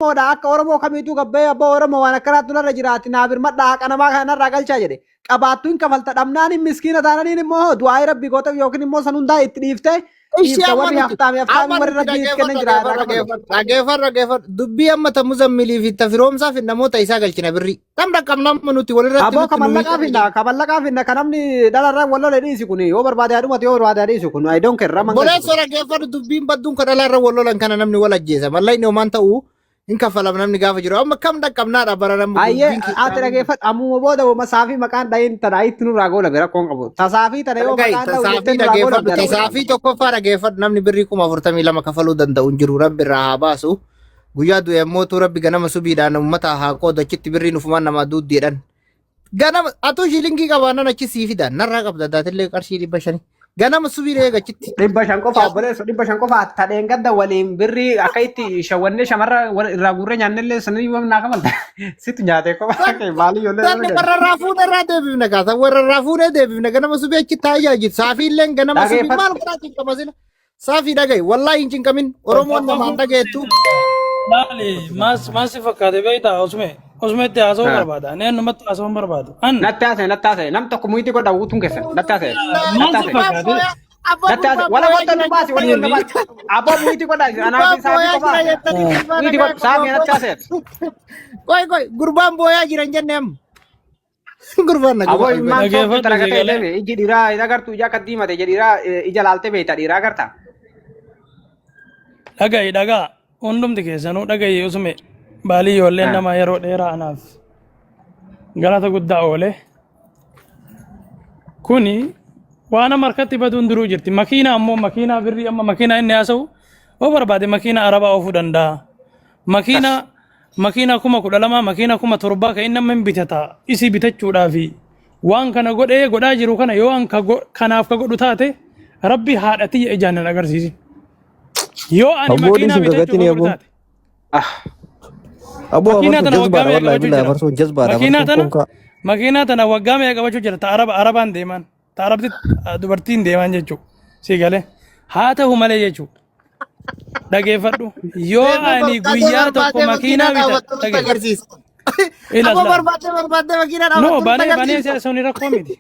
Oromoodha akka Oromoo kamiituu gabbee abbaa Oromoo waan akkanaatti narra jiraati naa birmadhaa haqa namaa kana narraa galchaa jedhe. Qabaattu hin kafalta dhabnaan hin miskiina taananiin immoo du'aa'ii rabbii gooteef yookiin immoo san hundaa itti dhiiftee Ishii dhiifta amma warri nuti haftaami haftaami amma warri nuti rabbii itti kennan dhageeffadhu jira irraa dhageeffadhu kafalu. dhageeffadhu dhageeffadhu dubbii amma ta muzammilii fi ta firoomsaa fi namoota isaa galchina birrii. Tam dhaqqabna amma nuti walirratti Aboo nutti ka nu mallaqaa miidhaa finna jiru. ka mallaqaa finna ka namni dhalarra wal lole dhiisi kun yoo barbaade haa dhumatu yoo barbaade haa dhiisu kun I don't care raman galchu Obboleessoo kun. dhaggeeffadhu dubbiin badduun kan dhalaarra wal lolan kana namni wal ajjeesa. Mallaqni homaan ta'u hin kaffalam namni gaafa jiru. Amma kam dhaqqabnaadha bara namni Ayyee dubbiin ati keessaa. dhageeffadhu ammuma booda wama saafii maqaan dhahin tana itti nurraa goolame rakkoon qabu. Tasaafii tana yoo Dhaga'i maqaan dha'u tasaafii jettee nurraa dhageeffadhu goolabde tasaafii tokkoffaa dhageeffadhu namni birrii 42,000 kafaluu danda'u hin jiru rabbi irraa haa baasu. Guyyaa du'e ammoo rabbi ganama subiidhaan uummata haa qoodu achitti birriin ufumaan namaa duuddiidhaan. Ganama atuu shilingii qabaannan achi sii fida narraa qabda daatillee qarshii 500. Ganama subii eega achitti. 500 qofa obboleessa 500 qofa tadheen gadda waliin birrii akka itti shawwannee shamarra irraa guurree nyaannellee sanii yoo naa kafalta situ nyaatee qofa maalii ijoollee Sanni warra irraa fuudhee irraa deebifna kaasa warra irraa fuudhee deebifna ganama subii achi taa'aa jirtu saafiilleen ganama subii Dhageeffadhu. maal godhaa cinqama sila saafii dhaga'i wallaahi hin cinqamin Oromoon namaan dhageettu. Maali maas maas si fakkaate beektaa osme osmetti haasa'uu barbaada. Ani ennumatti haasa'uu hin barbaadu. An Natti haasa'e natti haasa'e nam tokko muyitii godha guutuun keessan natti haasa'e maal natti si haasa'e fakkaate? natti haasa'e wala wanta nu baasi wala wanta baasi abboo muyitii godha anaa Gurbaan fi saafii booyaa qofa jira haasa'e jettanii gurbaa muyitii nagaa godha saafii natti haasa'e. Qoy qoy gurbaan booyaa jira hin jenne amma. Gurbaan na Aboo gurbaa. ilmaan sooftu Dhageeffadhu dalagatee sagalee. deeme iji dhiiraa hin agartu ija akka diimate ija dhiiraa ija laaltee beekta dhiiraa agarta. Dhaga'i dhagaa hundumti keessanuu dhaga'i usme baalii ijoolleen nama yeroo dheeraa anaaf galata guddaa oole. Kuni waan nama harkatti baduun duruu jirti. Makiina ammoo makiinaa birrii amma makiinaa inni haasa'u yoo barbaade makiina arabaa oofuu danda'a. Makiina makiina 12,000 makiina 7,000 kan inni amma hin bitata isii bitachuudhaafi waan kana godhee godhaa jiru kana yoo an ka kanaaf ka godhu taate rabbi haadha tiyya ijaan nan agarsiisin. Yoo ani Abboo makiinaa dhiisin bitachuu kakatini ka godhu abboo. taate Abboo makiinaa afarsoon tana waggaa jazbaadha meeqa wallaahi qabachuu billahi jira. afarsoon jazbaadha Makiinaa afarsoon tana konkaa. makiinaa tana waggaa meeqa qabachuu jira ta araba arabaan deemaan ta arabti dubartiin deemaan jechuudha. Si galee haa ta'u malee jechuudha. Dhageeffadhu. Yoo Deemee ani barbaadee guyyaa tokko barbaadee makiinaa makiinaa bitadhe dhaabattu nutti dhagee. agarsiisa. Ilaas Aboo laala. barbaadee barbaadee makiinaa No dhaabattu nutti banee banee agarsiisa. si'a suni rakkoo miti.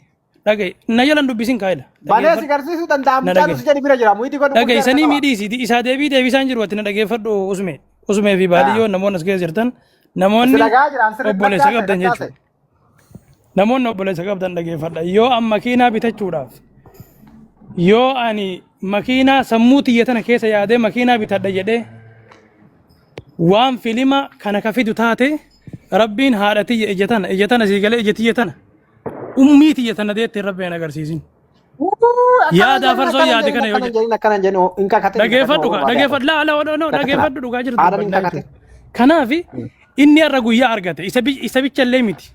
Dhaga'i. Na jalan dubbisin kaayila. Banee si Dhageeffadhu. garsiisuu danda'a Na mucaan dhaga'i. usu jedhi bira jira muyitii godhu Dhaga'i qulfii harka sanii qaba. miidhiisi. Isaa deebii deebisaan jiru ati na dhageeffadhu usme. Usmee fi baadiyyoo namoonni as keessa jirtan Si namoonni dhagaa jira an sirriitti natti obboleessa haasa'e qabdan natti haasa'e. jechuudha. Namoonni obboleessa qabdan dhageeffadha. Yoo an makiinaa bitachuudhaaf yoo ani makiinaa sammuu tiyya tana keessa yaadee makiinaa bitadha jedhee waan filima kana ka fidu taate rabbiin haadha tiyya ija tana ija tana sii galee ija tiyya tana ummii tiyya tana deettee rabbi hin agarsiisin. Yaada afarsoo yaade kana yoo Akkana jedhe. jedhin akkana jedhin hin kakatin Dhageeffadhu kaa dhageeffadhu laa laa no dhageeffadhu dhugaa jirtu Haadhaan hin dubbannaa kakatin. jechuudha. Kanaaf inni har'a guyyaa argate isa bicha illee miti.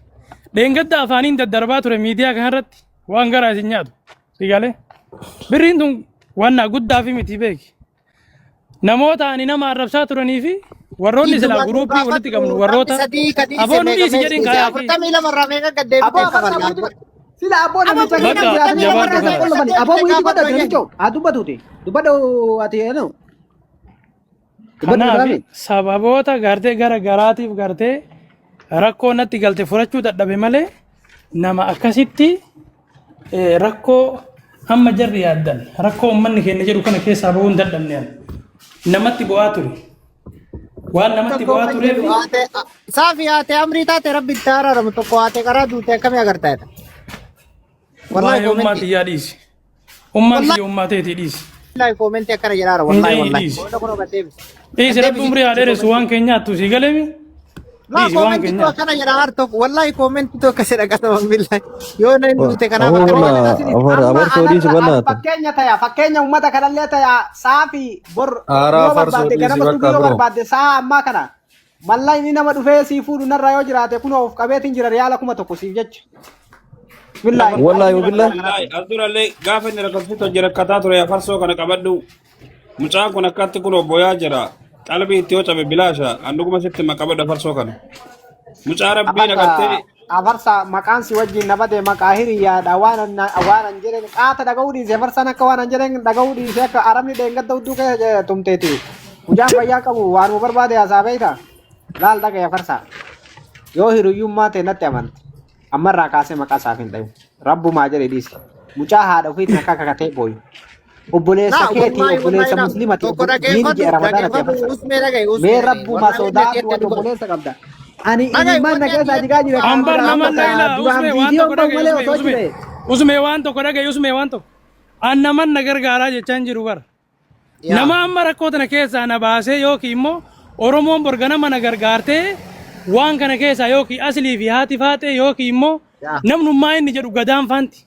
Dheengadda afaaniin daddarbaa ture miidiyaa kanarratti waan garaa isin nyaatu. Si galee birriin tun waan guddaa fi miti beeki. Namoota ani nama arrabsaa turanii fi warroonni silaa guruuppii walitti qabnu warroota aboo nu dhiisi jedhin kaayaa fi 42 irraa meeqa gad deebitee Aboo afarsaa kafalaa? muyitii godhu. Sila aboo namicha Bakka keessa jiraatan jabaadhu warra kana. qollofani. Aboo muyitii godhu ati namicho. Haa dubbatuuti. Dubbadhu ati enu. Dubbadhu Kanaaf Ibrahim. sababoota gartee gara garaatiif gartee rakkoo natti galte furachuu dadhabe malee nama akkasitti rakkoo amma jarri yaaddan rakkoo uummanni keenya jedhu kana keessaa bahuu hin dadhabne ani. Namatti bu'aa ture. Waan namatti bu'aa tureef Saafi haatee amrii taate rabbi itti araaramu tokko haatee karaa duute akkamii agartaa jedha. Wallahi waa'ee ummaa koomentii. tiyyaa dhiisi. Ummaan Wallahi tiyya ummaa teetii dhiisi. koomentii akkana jedhaara Hin wallahi ta'ii wallahi. dhiisi. Booda kunoo gad deebisa. Dhiisi Gad rabbi deebisi umrii haa dheeressu waan keenyaattu sii galeemi. Laa Dhiisi waan koomentii keenyaattu. akkana jedha har tokko wallahi koomentii akkas jedha qasama billahi. Yoo na hin duute kanaaf Aboo akkana wala jedha. afar Amma afarsoo dhiisi anarra an bannaata. fakkeenya taya fakkeenya uummata kanallee taya saafi bor Aaraa yoo farsoo barbaadde dhiisi ganama bakka subii yoo bro. barbaadde sa'a ammaa kana mallaa inni nama dhufee sii fuudhu narraa yoo jiraate kunoo of qabeetiin jira riyaala 1000 siif jecha. Bismillaahi. Wallaahi wabillahi. Wallaahi as durallee gaafa inni rakkatu hojii rakkataa ture farsoo kana qabadhu. Mucaan kun akkatti kun obboyaa jira. Qalbii itti yoo cabe bilaasha. An dhuguma sitti hima qabadhu farsoo kana. Mucaa rabbiin agartee Afarsa maqaan si wajjin na bade maqaa hiriyaadha waan waan an jedhen qaata dhaga'uu dhiise afarsaan akka waan an jedhen dhaga'uu dhiise akka arabni dheengadda hudduu keessa tumteeti. Mucaan fayyaa qabu waanuma barbaade haasaa beekta. Laal dhagaya farsaa. Yoo hiriyyummaa ta'e natti amante. Ammarraa kaasee maqaa isaaf hin dhayu. Rabbumaa jedhe dhiisi. Mucaa haadha ofiitiin akka kakatee booyu. Obboleessa Laa keetii wallahi wallahi obboleessa laa musliimati tokko niin dhageeffadhu ji'a ramadaanati dhageeffadhu afarsa. usmee dhagaye usmee Mee dhagaye rabbumaa wallahi wanni ati sodaadhu jette ati dhugaa obboleessa qabda. Ani dhagaye imimmaan na wanni ati keessaa jette jigaa jira dhugaa Ambar kaamera nama amma layla duraan usme waan viidiyoon tokko bahu dhagaye malee usme osoo usme jire. usme waan tokko dhagaye usme waan tokko an naman na gargaaraa jechaan jiru bara. Yaa. Nama amma rakkoo tana keessaa na baasee yookiin immoo Oromoon bor ganama na gargaartee waan kana keessaa yookiin aslii fi haati faaxee yookiin immoo Yaa. namnummaa inni jedhu gadaan faanti.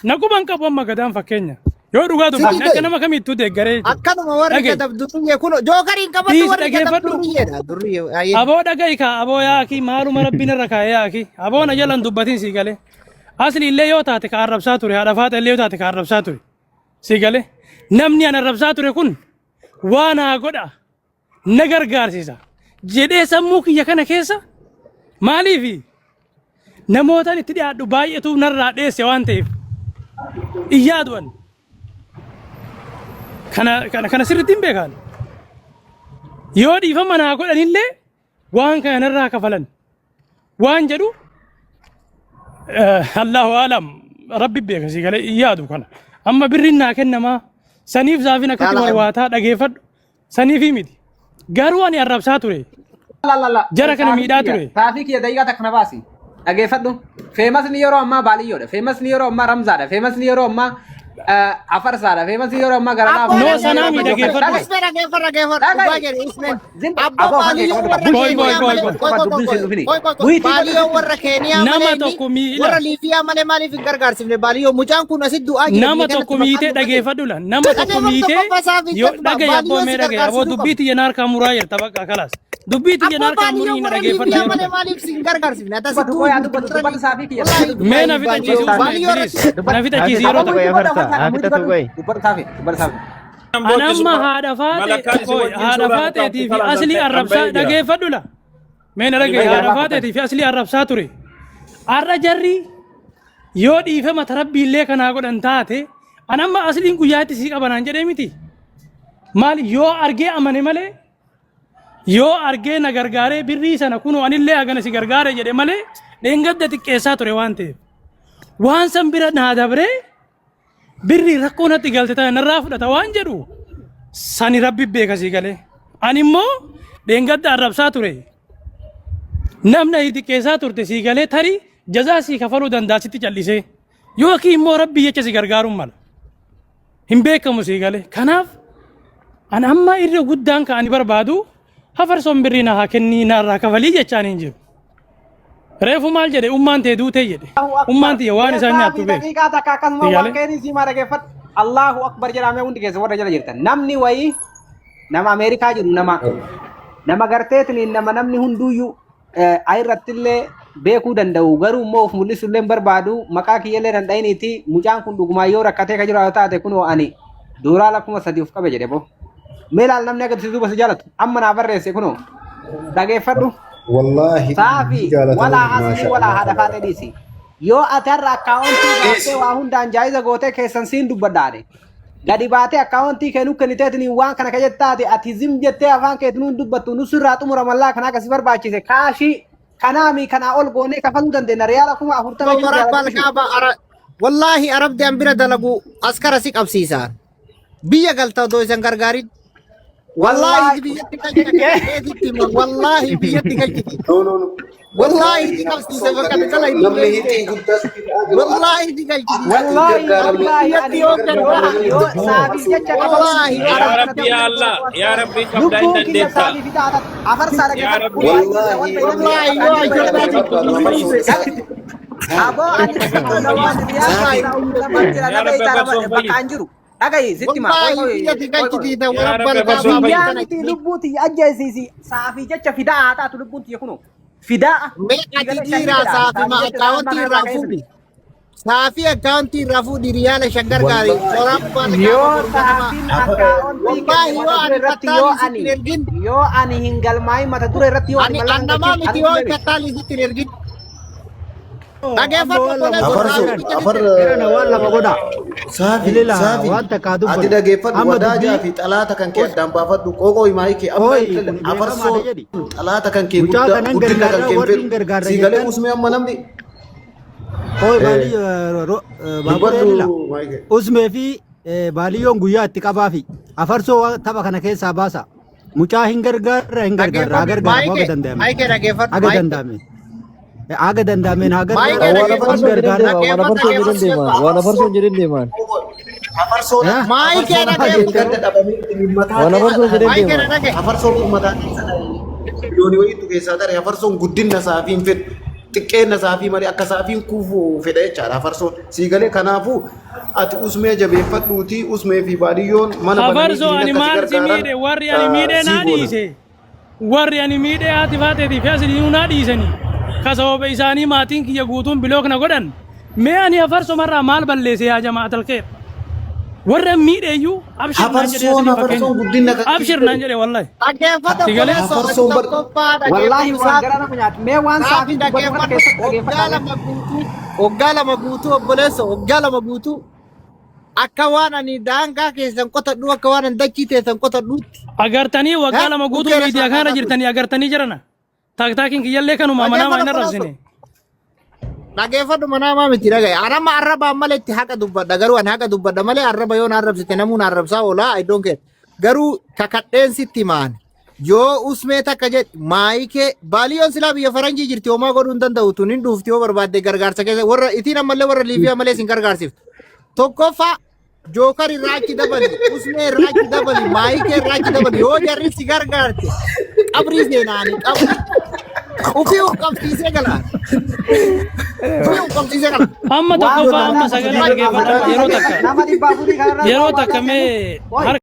Na quban qabu amma gadaan fakkeenya. Yoo dhugaa Sitti dubbanne akka ta'e. nama kamiittuu deeggaree jechuudha. Akkanuma warri Dhagaye. gadab durriyyee kun jookariin qabadhu Dhiisi warri gadab dhageeffadhu. durriyyeedha durriyyee ayyee. Aboo dhaga'i kaa aboo yaaki maaluma rabbiin irra kaa'ee yaaki. Aboo na jalan dubbatiin sii galee. Asli illee yoo taate ka arrabsaa ture haadha faata illee yoo taate ka arrabsaa ture. Sii galee. Namni an arrabsaa ture kun waa naa godha na gargaarsisa jedhee sammuu kiyya kana keessa maaliifi namootaan itti dhiyaadhu baay'eetu narraa dheesse waan ta'eef iyyaa du'an. Kana kana kana sirriitti hin beekan. Yoo dhiifama naa godhanillee waan kana narraa kafalan waan jedhu Allahu alam rabbi beeka si galee hin yaadu kana. Amma birriin naa kennamaa saniif saafin akkatti Laala. warwaataa dhageeffadhu saniifi miti. Garuu ani arrabsaa ture. La la la. Jara kana miidhaa ture. Saafii kiyya daqiiqaa takka na baasi. Dhageeffadhu. Feemasni yeroo ammaa baaliyyoodha. Feemasni yeroo ammaa ramzaadha. Feemasni yeroo ammaa afarsaadha. Feemasni yeroo ammaa gara Abboo No dhagaye sanaa mi dhageeffadhu. usmee dhageeffadhu dhageeffadhu Dhagaye. dhugaa jedhe usmeen. Zim Abboo aboo afaan kee baaliyyoo qabadhu. warra Qoy qoy Keeniyaa qoy malee qoy. qoy qoy Dubbiin qoy sin dhufini. qoy qoy qoy Buitii baaliyyoo warra Keeniyaa Nama malee inni tokko miila. warra Liibiyaa malee maaliif hin gargaarsifne baaliyyoo mucaan kun asitti du'aa jira Nama biyya kanatti tokko maqaan miitee dubbate. dhageeffadhu la. Nama tokko Dhageeffadhu miitee tokkoffaa saafii yoo jedhu dhagaye abboo baaliyyoo mee si dhagaye aboo gargaarsisuu dubbii qaba. tiyya naarkaa muraa jirta bakka kalaas. Dubbii tiyya Abboo naarkaa baaliyyoo murii na warra dhageeffadhu Liibiyaa yeroo malee takka. maaliif si hin gargaarsifne? Ati Dubbatu asitti qoy haa dubbatu dubbatu saafii kiyya. Mee na fixachiisi usmee baaliyyoo please. irratti Na fixachiisi yeroo Aboo takka. muitii godhu afaan Haa kana muitii fixatu godhu. qoy. Dubbatu saafii dubbatu saafii. An amma haadha faate qoy haadha faateetii fi aslii arrabsaa dhageeffadhu la. Mee na dhagaye haadha faateetii fi aslii arrabsaa ture. Har'a jarri yoo dhiifama tarabbii illee kanaa godhan taate an amma asliin guyyaatti sii qabanaan jedhee miti. Maal yoo argee amane malee yoo argee na gargaaree birrii sana kunoo anillee hagana si gargaare jedhe malee dheengadda xiqqeessaa ture waan ta'eef. Waan san bira naa dabree birrii rakkoo natti galte tana narraa fudhata waan jedhu sani rabbi beeka sii galee. Ani immoo dheengadda arrabsaa ture. Namni ati xiqqeessaa turte sii galee tarii jazaa sii kafaluu danda'a sitti callisee. Yookiin immoo rabbi jecha si gargaaruun mala. Hin beekamu sii galee. Kanaaf ani amma irra guddaan kan ani barbaadu hafarsoon birrii na haa kennii narraa kafalii jechaan hin jiru. Reefu maal jedhe ummaan tee duutee jedhe. Ummaan tiyya waan isaan nyaattu beeku. Daqiiqaa takka akkasuma Sigalee. waan keenii siimaa dhageeffadhu. Allahu akbar jedhamee hundi keessa warra jala jirtan. Namni wayii nama Ameerikaa jiru nama nama garteetiniin nama namni hunduuyyuu ayirrattillee beekuu danda'u garuu immoo of mul'isullee hin barbaadu maqaa kiyyallee danda'iniiti mucaan kun dhugumaan yoo rakkatee ka jiraatu taate kunoo ani duuraala 3000 of qabe jedhe boo. Mee laal namni akka si duuba si jaalatu amma naa barreesse kunoo dhageeffadhu. Wallaahi Saafi jaalatamu walaa aslii maasha walaa Allah haadha faatee dhiisi. Yoo ati har'a akkaawontii baaftee waa hundaan jaayiza gootee keessan siin dubbadhaane. Gadi baatee akkaawontii kee nu kenniteetiin waan kana ka jettaate ati zim jettee afaan keetiin hin dubbattu nu sirraa xumura mallaa kana akkasi barbaachise kaashii kanaami kanaa ol goonee kafaluu dandeenya riyaala 40,000 jechuun Rabbal jaalladhu. Kaaba ara wallaahi arabdi an bira dalagu askara si qabsiisaan biyya galta odoo isan gargaarin wallaahi biyyatti galchiti hima wallaahi biyyatti galchiti No, no, no. wallaahi si qabsiisa bakka dhala hin Namni beekne hidhii guddaa sitti ta'aa jiru. wallaahi si galchiti Wallaahi Gargaaramne. wallaahi biyyatti ani yoo yoo gargaara yoo saafiif jecha kafaluun wallaahi yoo Yaa kana Rabbi yaa Allah yaa Rabbi qabdaa hin lubbuun kiyya dandeetta. saafiif hidhaata afarsaa Yaa dhageeffadhu Rabbi. Wallaahi wallaahi yoo ajjabaa barbaadu Aboo ani waan riyaala lama jira Yaa na Rabbi beektaa afarsoon bakka fayyi. an jiru dhagayi sitti maa wallaahi biyyatti galchiti Yaa rabbal Rabbi kaaba afarsoon biyyaa fayyi. miti lubbuu tiyya ajjeesiisi saafii jecha fidaa haa taatu lubbuun tiyya kunoo fidaa Mee ati dhiiraa saafi ma akkaawuntii irraa fuudhi. Saafii akkaawuntii irraa fuudhi riyaala shan gargaari. Sooraan baala yoo kaaba boru ganama. saafiin akkaawuntii Wallaahi kenne yoo mata ani dure irratti yoo kattaalii sitti ani hin ergin. yoo ani hin galmaa'in mata dure irratti yoo ani Ani mallaan annamaa galchin miti ani yoo hin kattaalii sitti hin ergin. Dhageeffadhu obboleessa Afarsoo saafi bicha afar sitti. Irana waan lama godha. saafi Ilila saafi waan takkaa ati dubbadhu. dhageeffadhu Amma wadaajaa dubbii fi xalaata kan kee addaan baafadhu qoqoo himaa kee amma Ooyi intala kun afarsoo beekamaadha jedhi. xalaata kan kee Mucaa guddaa kanan guddina kan gargaarra kee hin warri hin fedhu gargaarra sii galee jettan. usmee amma namni Ooyi eh, baali baaburee dubbadhu lila. maayikee. Usmee fi baaliyyoon guyyaa itti qabaafi. Afarsoo tapha kana keessaa baasa. Mucaa hin gargaarra hin gargaarra haa Dhageeffadhu gargaaramu haga maayikee danda'ame. maayikee dhageeffadhu Haga maayikee. danda'ame. Haga danda'ameen haa Maayikee gargaaramu. Waan Hin afarsoo jedheen gargaarra. deemaan waan Dhaggeeffadhu afarsoo jedheen dhaggeeffadhu deemaan waan afarsoo jedheen deemaan Afarsoon Eh? Maayikee afarsoon dhaggeeffadhu. gadda dhabamee mataa waan keessa afarsoo jedheen Maayikee deemaan. dhagge. afarsoon mataa keessa miliyoonii wayiitu keessaa tare afarsoon guddina saafii hin fedhu xiqqeenna saafii malee akka saafiin kuufuu fedha jechaadha afarsoon sii galee kanaafuu ati usmee jabeeffadhuutii usmee fi baadiyyoon mana bananii Afarsoo ittiin ani akka si maal si gargaaran miidhe warri ani miidhe sii naa goona. dhiise. Warri ani miidhe haati faateetii fi asiliinuu naa dhiisanii. Ka sababa isaanii maatiin kiyya guutuun block na godhan. Mee ani afarsomarraa maal balleesse yaa jama'atal kheer. Warra miidhe iyyuu abshir naan jedhe Afarsoon asiliin afarsoon fakkeenya. guddina kan Abshir naan jedhe wallahi. Dhaggeeffadhu Si galee? obboleessoo ati afarsoon bar tokkoffaa Wallaahi dhaggeeffadhu waan saafi. garaa nama nyaatu. Mee waan Saafi saafiin dubbatu kana dhaggeeffadhu keessatti waggaa dhageeffadhaa. lama guutuu waggaa lama guutuu obboleessoo waggaa lama guutuu akka waan ani daangaa keessan qotadhu akka waan ani dachii teessan qotadhuutti. Agartanii waggaa lama guutuu Bukkeera miidiyaa kanarra saakaa ture. jirtanii agartanii jirana. Taaktaakiin kiyyallee kanuma manaa Dhaggeeffadhu hin obboleessoo. arrabsine. Dhaggeeffadhu manaamaa miti dhagaye. Anama arrabaan malee itti haqa dubbadha. Garuu ani haqa dubbadha malee arraba yoo na arrabsite namuu na arrabsaa oolaa I don't care. Garuu kakadheen sitti maan yoo usmee takka jedhi maayikee baaliyoon silaa biyya faranjii jirti homaa godhuu hin danda'u tun hin dhuufti yoo barbaadde gargaarsa keessa warra itiin ammallee warra Liibiyaa malee isin gargaarsiftu. Tokkoffaa jookar irraa achi dabali usmee irraa achi dabali maayikee irraa achi dabali yoo jarri si gargaarte qabrii seenaanii qabrii ufii uf qabsiisee galaan. Ufii uf qabsiisee galaan. Amma Waan tokkoffaa amma kanaa sagalee dhaggeeffadha yeroo takka nama 400 kanarraa yeroo waan takka kennu. mee Oi. harka